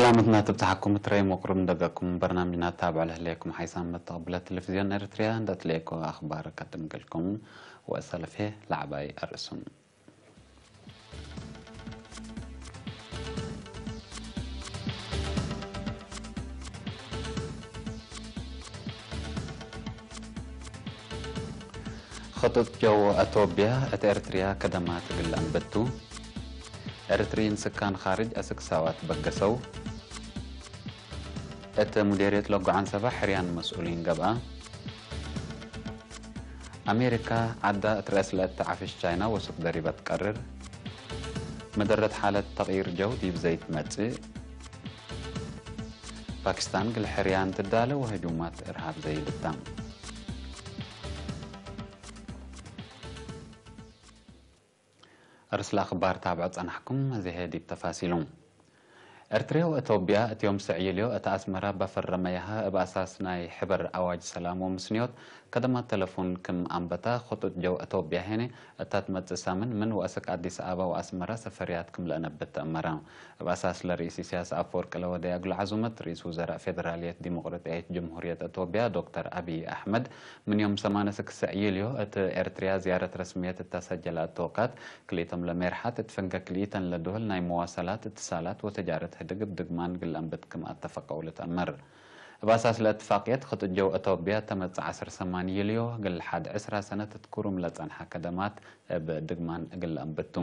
ሰላምትና ትብጽሓኩም ትረይ መቅሩብ እንደገኩም በርናምጅና ታብዕ ለህለየኩም ሓይሳም መተቕብለ ቴሌቪዝዮን ኤርትርያ እንደትለየኮ ኣኽባር ከድምገልኩም ወሰለፌ ላዕባይ ኣርእሱም። خطوط جو أثوبيا أت إرتريا كدمات قل أنبتو. إرترين سكان خارج أسك ساوات بقسو. أت مديرية لوغو عن سبا حريان مسؤولين قبا. ኣሜሪካ ዓዳ እትረእስ ለእተዓፍሽ ቻይና ወሱክ ደሪባ ትቀርር። መደረት ሓለት ተቕይር ጀው ዲብ ዘይትመጽእ። ፓኪስታን ግል ሕርያን ትዳለ ወህጁማት እርሃብ ዘይልታ። ኣርስላ ኣኽባር ታብዖ ጸናሕኩም፣ እዚ ሄድ ይተፋሲሉ። ኤርትሬው እቶብያ እትዮም ስዕይልዮ እታ ኣስመራ ባፈረመያሃ እብ ኣሳስ ናይ ሕበር ኣዋጅ ሰላም ወምስንዮት ከደማ ተለፉን ክም ኣንበታ ኹጡጥ ጀው እቶብያ ሄነ እታ ትመጽእ ሳምን ምን ወእስክ ኣዲስ ኣበባ ወኣስመራ ሰፈርያት ክም ለእነብት ተእመራ። እብ ኣሳስ ለርኢስ ኢሳያስ ኣፈወርቂ ለወደይ ኣግሎ ዓዙመት ርኢስ ውዘራእ ፌደራልየት ዲሞቅራጥያዊት ጅምሁርየት እቶብያ ዶክተር ኣብይ ኣሕመድ ምን ዮም ሰማነ ስክ ስዕይልዮ እት ኤርትርያ ዝያረት ረስምየት እታ ሰጀላ እተወካት ክልኢቶም ለሜርሓት እት ፈንገ ክልኢተን ለድሆል ናይ መዋሰላት፣ እትሳላት ወተጃረት ህድግ እብ ድግማን እግል ኣንብት ክም ኣተፈቀው ልትአመር። እብ ኣሳስ ለእትፋቅየት ክጥጀው እቶብያ ተመጽእ ዓስር ሰማን ይልዮ እግል ሓድ ዕስራ ሰነት እት ኩሩም ለጸንሓ ከደማት እብ ድግማን እግል ኣንብቱ።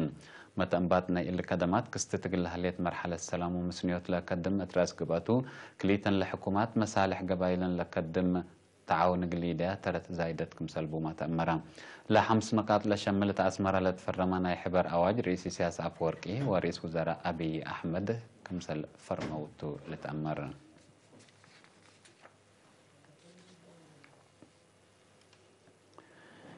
መተእንባት ናይ እሊ ከደማት ክስቲ ትግል ሀሌት መርሐለት ሰላሙ ምስንዮት ለከድም እት ረእስ ግብአቱ ክልኢተን ለሕኩማት መሳልሕ ገባይለን ለከድም ተዓውንግ ሊድያ ተረት ዛይደት ክምሰል ቡማ ተእመራ። ለሐምስ ንቃጥ ለሸምል እት ኣስመራ ለትፈረመ ናይ ሕበር ኣዋጅ ርኢስ ኢሳያስ ኣፈወርቂ ወርኢስ ውዘራ ኣብይ ኣሕመድ ክምሰል ፈርመውቱ ልትኣመር።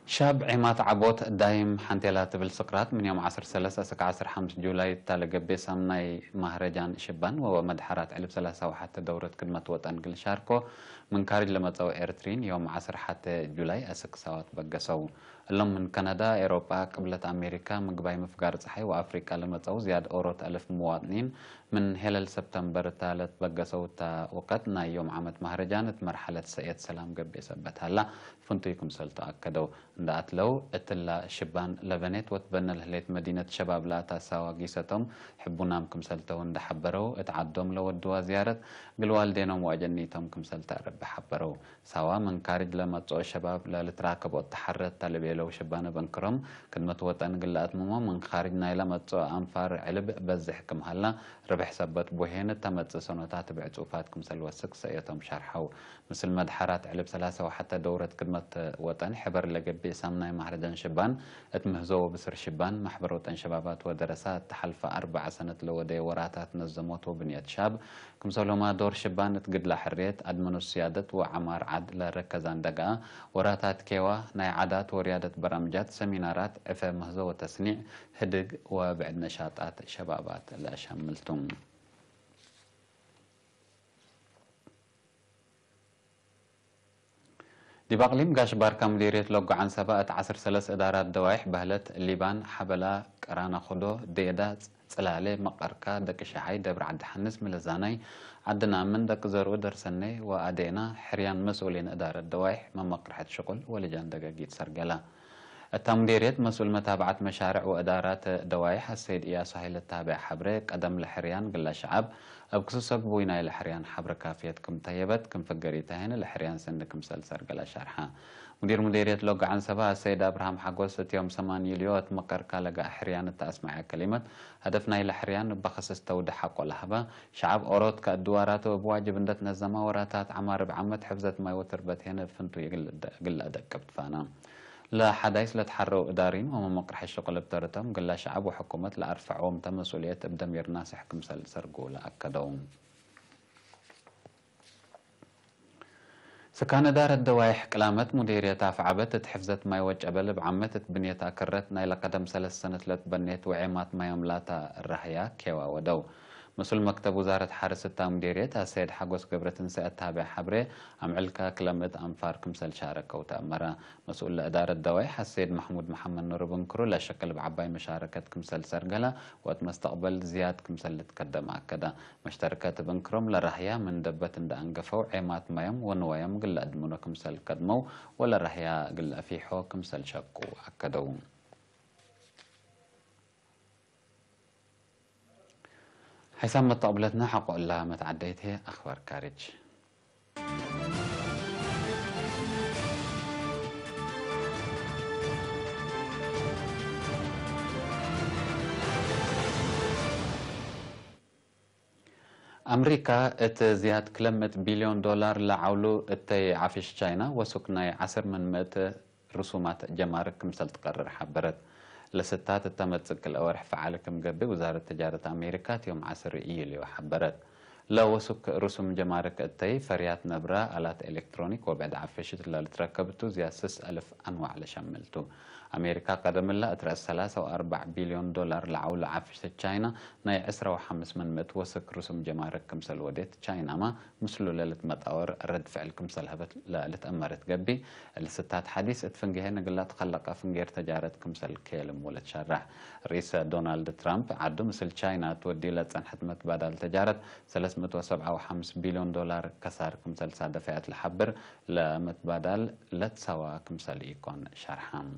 ሻብ ዒማት ዓቦት ዳይም ሓንቴላ ትብል ስቅራት ምን ዮም ዓሰርተ ሰለስተ እስከ ዓሰርተ ሓሙሽተ ጁላይ እታ ለገቤ ሳምናይ ማህረጃን ሽባን ወወ መድሓራት ዕልብ ሰላሳ ወሓተ ደውረት ክድመት ወጠን ግልሻርኮ ምንካርጅ ለመጸው ኤርትሪን ዮም ዓሰርተ ሓተ ጁላይ ኣስክ ሳዋት በገሰው። እሎም ምን ከነዳ፣ ኤሮጳ፣ ቅብለት ኣሜሪካ፣ ምግባይ ምፍጋር ጸሓይ ወኣፍሪቃ ለመጸው ዝያድ ኦሮት ኣልፍ ምዋጥኒን ምን ሄለል ሰብተምበር እታ ለትበገሰው እታ ወቀት ናይ ዮም ዓመት ማህረጃን እት መርሓለት ሰእየት ሰላም ገቤ ሰበት ሃላ ፍንቱይ ክምሰል ተኣከደው። እንዳ ኣትለው እትላ ሽባን ለበኔት ወትበነ ለህሌት መዲነት ሸባብ ለኣታ ሳዋ ጊሰቶም ሕቡናም ክምሰልተው እንዳ ሓበረው እት ዓዶም ለወድዋ ዝያረት ግልዋልዴኖም ወአጀኒቶም ክምሰል ተእረቢ ሓበረው። ሳዋ ምንካርጅ ለመጽኦ ሸባብ ለልትራከቦ ተሓረት ተልቤለው ሽባነ በንክሮም ክድመት ወጠን ግላኣት ምሞ ምንካርጅ ናይ ለመጽኦ ኣንፋር ዕልብ በዝሕ ክምሃላ ርብሕ ሰበት ቦሄን እተመጽእ ሰኖታት ብዕጹፋት ክምሰል ወስክ ሰእየቶም ሸርሐው። ምስል መድሓራት ዕልብ ሰላሳ ወሓተ ደውረት ክድመት ወጠን ሕበር ለገቢእ ሳምናይ ማህረጃን ሽባን እት ምህዞ ወብስር ሽባን ማሕበር ወጠን ሸባባት ወደረሳ እተሓልፈ ኣርባዓ ሰነት ለወደየ ወራታት ነዘሞት ወብንየት ሻብ ክምሰሎማ ዶር ሽባን እት ግድላ ሕርየት ኣድመኖ ስያደት ወዓማር ዓድ ለረከዛን ደጋኣ ወራታት ኬዋ ናይ ዓዳት ወርያደት በራምጃት ሰሚናራት ዕፈ ምህዞ ወተስኒዕ ህድግ ወብዕድ ነሻጣት ሸባባት ለኣሻምልቱ። ዲብ ኣቕሊም ጋሽ ባርካ ሙዲርየት ሎጎ ዓንሰባ እት ዓሰርተ ሰለስተ እዳራት ደዋይሕ በህለት ሊባን ሓበላ ቀራና ኹዶ ዴዳ ጽላሌ መቐርካ ደቂ ሸሓይ ደብረ ዓዲ ሓንስ ምለዛናይ ዓድና ምን ደቂ ዘርኡ ደርሰነይ ወኣዴና ሕርያን መስኡሊን እዳረት ደዋይሕ መመቅርሐት ሽቁል ወልጃን ደገጊት ሰርገላ። እታ ሙዲርየት መስኡል መታብዓት መሻርዕ ወእዳራት ደዋይሕ ኣሰይድ እያሱ ሃይለ ታብዕ ሓብረ ቀደም ለሕርያን ግላ ሸዓብ እብ ክሱ ሰግቡይ ናይ ለሕርያን ሓብረ ካፍየት ክም ተየበት ክም ፍገሪት ኣሄነ ለሕርያን ሰኒ ክምሰል ሰርገላ ሻርሓ። ሙዲር ሙዲርየት ሎጋ ዓንሰባ ኣሰይድ ኣብርሃም ሓጎስ እትዮም ሰማን ዩልዮ እት መቀርካ ለጋ ሕርያን እተ ኣስማዕያ ከሊመት ሀደፍ ናይ ለሕርያን እባ ከሰስ ተውደ ሓቆ ለሃባ ሸዓብ ኦሮት ከእድዋራቱ እብ ዋጅብ እንደት ነዘማ ወራታት ዓማር እብ ዓመት ሕፍዘት ማይ ወትርበት ሄነ እብ ፍንቱ ይግል እደ-፣ ግል ኣደቅብ ትፋና። ለሓዳይስ ለትሓረው እዳሪን ወመመቅርሐ ሽቁል እብ ተረቶም ግላ ሸዓብ ወሕኩመት ለኣርፈዕዎም ተመስኡልየት እብ ደሚር ናስሕ ክምሰል ሰርጉ ለኣከደው። ስካን እዳረት ደዋይሕ ቅላመት ሙዲርየት ኣፍዓበት እት ሕፍዘት ማይ ወጨበል እብ ዓመት እት ብንየት ኣከረት ናይ ለቀደም ሰለስተ ሰነት ለትበኔት ወዔማት ማዮም ላታ ራህያ ኬዋ ወደው። مسؤول مكتب وزارة حرس التام ديريت السيد حقوس قبرتن سأتابع حبري أم علكا كلمة أنفار كمسل شارك أو تأمرا. مسؤول إدارة دواي السيد محمود محمد نور بنكرو لا شكل بعباي مشاركة كمسل سرقلا وقت مستقبل زياد كمسل لتقدم أكدا. مشتركة بنكروم لرهيا من دبت عند أنقفو عيمات ميم ونويم قل أدمنو كمسل قدمو ولا رهيا قل أفيحو كمسل شكو أكدو. حسام متقبلتنا حق الله متعديته أخبار كارج. ኣምሪካ እቲ ዝያድ ክለምጥ ቢልዮን ዶላር ለዓውሉ እተይ ዓፊሽ ቻይና ወሱክ ናይ ዓስር ምን ምእት ርሱማት ጀማርክ ክምሰል ትቀርር ሓበረት። ለስታት እተመጽእ ክልተ ወርሒ ፈዓል ክም ገብእ ውዛረት ተጃረት ኣሜሪካ ትዮም ዓስር ኢዩ ልዮ ሓበረት። ለወሱክ ርሱም ጀማርክ እተይ ፈርያት ነብራ ኣላት ኤሌክትሮኒክ ወብዕድ ዓፈሽት ለልትረከብቱ ዝያድ ስስ ኣልፍ ኣንዋዕ ለሸምልቱ። ኣሜሪካ ቀደምላ እትረእስ ሰላሳ ወኣርባዕ ቢልዮን ዶላር ለዓውሉ ዓፈሽት ቻይና ናይ ዕስራ ወሓምስ ምን ምእት ወስክ ርሱም ጀማርክ ክምሰል ወዴት ቻይናማ ምስሉ ለልትመጣወር ረድ ፍዕል ክምሰል ህበት ለልትእመርት ገቢ። ልስታት ሓዲስ እት ፍንግሄ ንግላ ተኸለቀ ፍንጌር ተጃረት ክምሰል ከየልም ወለት ሸራሕ። ርኢሰ ዶናልድ ትራምፕ ዓዱ ምስል ቻይና ትወዲ ለጸንሐት መትባዳል ተጃረት ሰለስተ መቶ ሰብዓ ወሓምስ ቢልዮን ዶላር ከሳር ክምሰል ሳደፈያት ለሓብር ለመትባዳል ለትሰዋ ክምሰል ኢኮን ሸርሓም።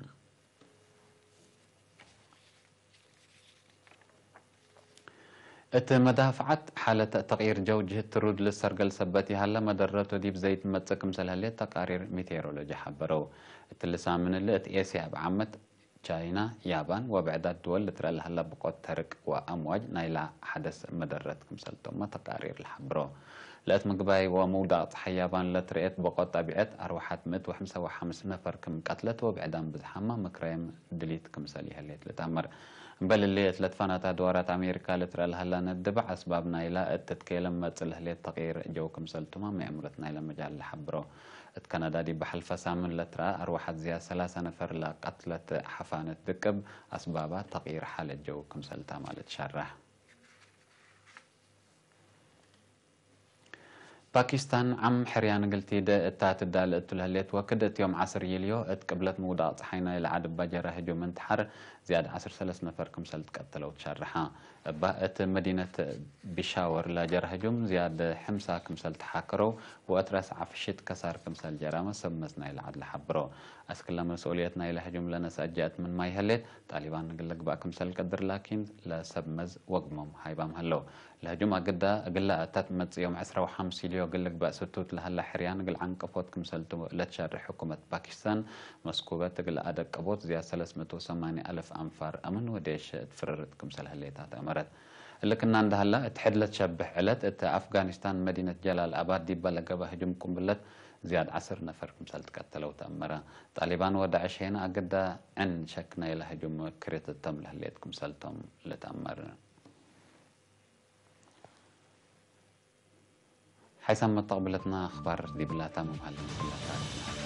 እቲ መዳፍዓት ሓለት ተቕይር ጀው ጅህት ትሩድ ልሰርገል ሰበት ይሃለ መደረቱ ዲብ ዘይት መጽእ ክምሰል ህሌት ተቃሪር ሜቴሮሎጂ ሓበረው። እቲ ልሳምንሊ እቲ ኤስያ ኣብ ዓመት ቻይና፣ ያባን ወብዕዳት ድወል ልትረእ ለሃላ ብቆት ተርቅ ወኣምዋጅ ናይላ ሓደስ መደረት ክምሰልቶማ ተቃሪር ልሓብሮ። ለእት ምግባይ ወምውዳቕ ጸሓይ ያባን ለትርኤት ብቆት ጠቢዐት ኣርዋሓት ምእት ወሕምሳ ወሓምስ ነፈር ክም ቀትለት ወብዕዳን ብዝሓማ ምክረየም ድሊት ክምሰል ይህሌት ልታመር። እምበልሌ እት ለትፋናታ ድዋራት ኣሜሪካ ልትረእ ለሃላ ነድባዕ ኣስባብ ናይላ እት ትትከየለም መጽእ ለህሌት ተቕይር ጀው ክምሰልቶማ ምእምረት ናይላ መጃል ልሓብሮ። እት ከናዳ ዲብ ባሕልፈ ሳምን ለትረኣ ኣርዋሓት ዝያድ ሰላሳ ነፈር ለቀትለት ሓፋነት ድቅብ ኣስባባ ተቕይር ሓለት ጀው ክምሰልታ ማለት ሸራሕ። ፓኪስታን ዓም ሕርያ ንግልቲ ደ እታ ትዳል እቱ ለህሌት ወክድ እት ዮም ዓስር ይልዮ እት ቅብለት ምውዳቕ ጸሓይ ናይ ለዓድ ባጀራ ህጁም እንትሓር ዝያድ ዓስር ሰለስት ነፈር ክምሰል ትቀተለው ትሸርሓ። እባ እት መዲነት ቢሻወር ላጀራ ህጁም ዝያድ ሕምሳ ክምሰል ተሓከረው ወእትረስ ዓፍሽት ከሳር ክምሰል ጀራመ ሰብ መዝ ናይ ለዓድ ለሓብሮ። ኣስክለ መስኡልየት ናይ ለህጁም ለነስ ኣጃእት ምን ማይ ህሌት ጣሊባን ንግለ ግባእ ክምሰል ቀድር ላኪን ለሰብ መዝ ወግሞም ሃይባም ህለው። ለህጁም ኣግዳ እግላ እታ ትመጽእ ዮም ዕስራ ወሓምስ ይልዮ ግልግባእ ስቱት ለሀላ ሕርያን እግል ዓንቀፎት ክምሰልቱ ለትሸርሕ ሕኩመት ፓኪስታን መስኩበት እግል ኣደቀቦት ዝያድ ሰለስት መቶ ሰማንያ ኣልፍ ኣንፋር ኣምን ወዴሽ እት ፍርርት ክምሰል ህሌታት ኣመረት። እልክና እንዳህላ እት ሕድለት ሸብሕ ዕለት እት ኣፍጋኒስታን መዲነት ጀላል ኣባድ ዲባ ለገባ ህጁም ቁምብለት ዝያድ ዓስር ነፈር ክምሰል ትቀተለው ተኣመረ። ጣሊባን ወዳዕሽ ሄና ኣግዳ ዕን ሸክ ናይላ ህጁም ክርትቶም ለህሌት ክምሰልቶም ልተኣመር። ሓይሳም መተቕብለትና ኣኽባር ዲብላታ ምምሃል ምስላታ